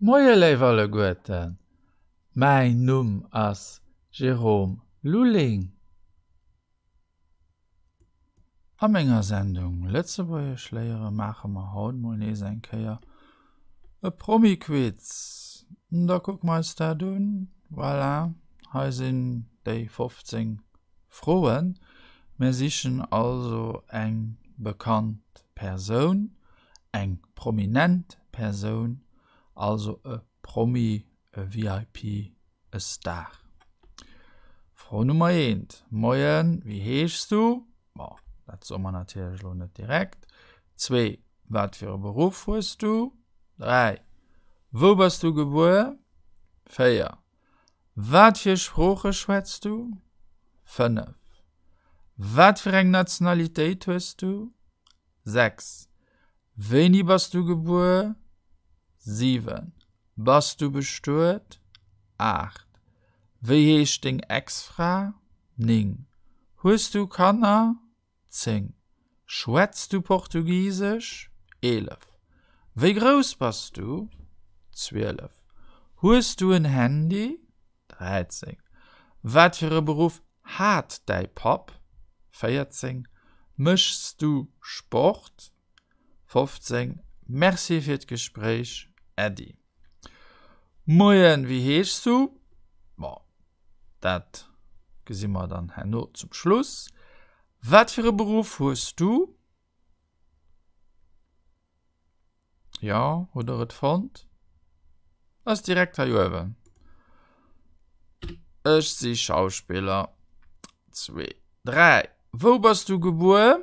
Moie léif alleguerten, mäin Numm ass Jérôme Lulling. A menger Sendung Lëtzebuergesch léiere maache mer haut mol nees eng Kéier e Promi-Quiz. Da kucke mer eis dat un. Voilà, hei sinn déi 15 Froen. Mir sichen also eng bekannt Persoun, eng prominent Persoun, also e Promi, e VIP, e Star. Fro Nummer eent, Moien, wéi heeschs du? Bon, dat soe mer natierlech elo net direkt. Zwee, Wat fir e Beruff hues du? Dräi, Wou bass du gebuer? Véier, Wat fir Sprooche schwätz du? Fënnef, Wat fir eng Nationalitéit hues du? 6, Wéini bass du gebuer? 7, Bass du bestuet? 8, Wéi heescht deng Ex-Fra? 9, Hues du Kanner? 10, Schwätz du Portugisesch? 11, Wéi grouss bass du? 12, Hues du en Handy? 13, Wat fir e Beruff hat däi Papp? 14, Méchs du Sport? 15, Merci fir d'Gespréich, Äddi. Moien, wéi heeschs du? Bon, dat gesi mer dann herno zum Schluss. Wat fir e Beruff hues du? Jo, hutt der et fonnt? Ass direkt hei uewen. Ech si Schauspiller. Zwee, dräi. Wou bass du gebuer?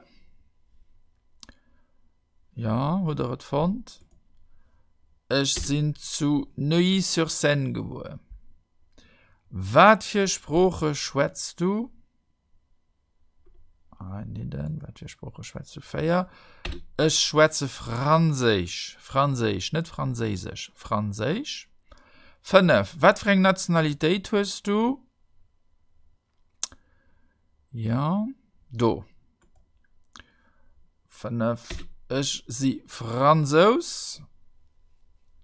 Jo, hutt der et fonnt? Ech sinn zu Neuilly-sur-Seine gebuer. Wat fir Sprooche schwätz du? Einleeden. Wat fir Sprooche schwätz du? 4. Ech schwätze Franséisch. Franséisch, net Franséisesch. Franséisch. 5. Wat fir eng Nationalitéit hues du? Ja, do. 5. Ech si Fransous.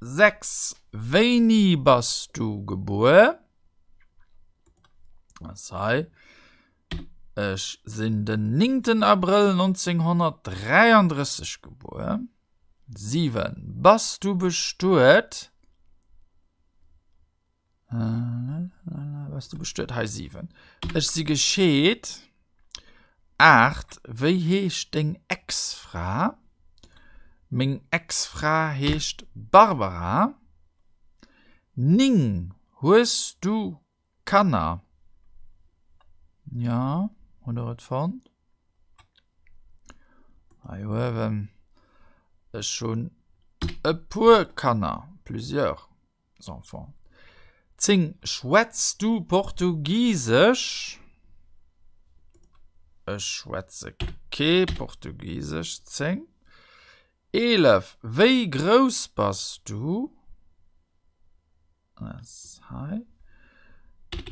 6. Wéini bass du gebuer? Ass hei. Ech sinn den 9. Abrëll 1933 gebuer. 7. Bass du bestuet? Bass du bestuet? Hei 7. Ech si gescheet. 8. Wéi heescht deng Ex-Fra? Meng Ex-Fra heescht Barbara. 9. Hues du Kanner? Jo, hutt der et fonnt? Hei uewen. Ech hunn e puer Kanner, plusieurs enfants. 10, Schwätz du Portugisesch? Ech schwätze kee Portugisesch. 10, 11, Wéi grouss bass du? Ass hei.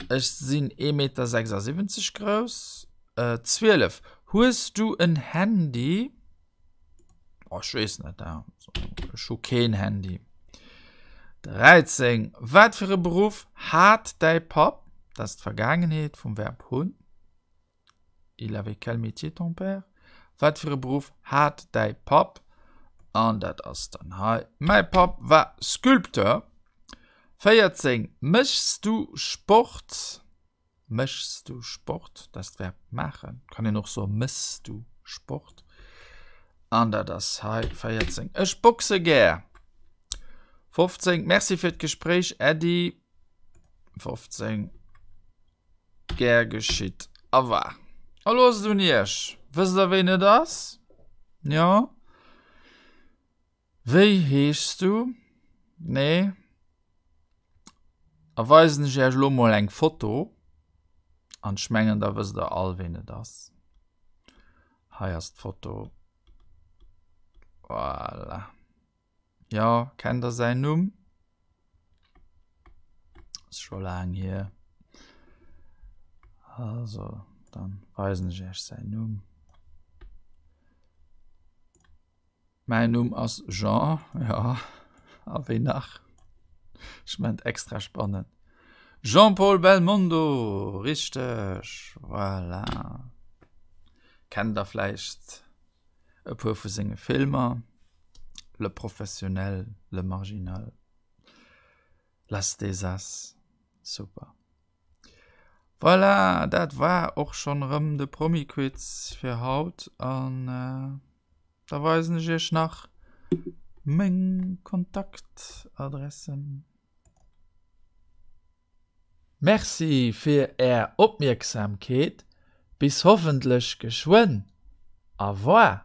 Ech sinn 1,76 Meter grouss. 12, Hues du en Handy? Oh, ech weess net, ech hu keen Handy. 13, Wat fir e Beruff hat däi Papp? Dat ass d'Vergaangenheet vum Verb hunn. Il avait quel métier ton père? Wat fir e Beruff hat däi Papp? An dat ass dann hei, Mäi Papp war Sculpteur. 14, Méchs du Sport? Méchs du Sport? Dat ass d'Verb maachen. Kann een och soe mëss du Sport? An dat ass hei 14, Ech boxe gär. 15, Merci fir d'Gespréich, Äddi. 15. Gär geschitt. A wa. A lo ass et un iech. Wësst der wéin et ass? Jo? Wéi heeschs du? Nee? Da weisen ech iech lo mol eng Foto. An ech mengen da wësst der all ween et ass. Hei ass d'Foto. Voilà. Jo, kennt der säin Numm? Ass scho laang hier. Also, dann weisen ech iech säin Numm. Mäin Numm ass Jean, ja, a wéi nach? Ech maan et extra spannend. Jean-Paul Belmondo, richteg, voilà. Kennt der vläicht e puer vu senge Filmer, Le Professionnel, Le Marginal, L'As des As, super. Voilà, dat war och schonn erëm de Promi-Quiz fir haut an da weisen ech iech nach meng Kontaktadressen. Merci fir är Opmierksamkeet, bis hoffentlech geschwënn, au revoir!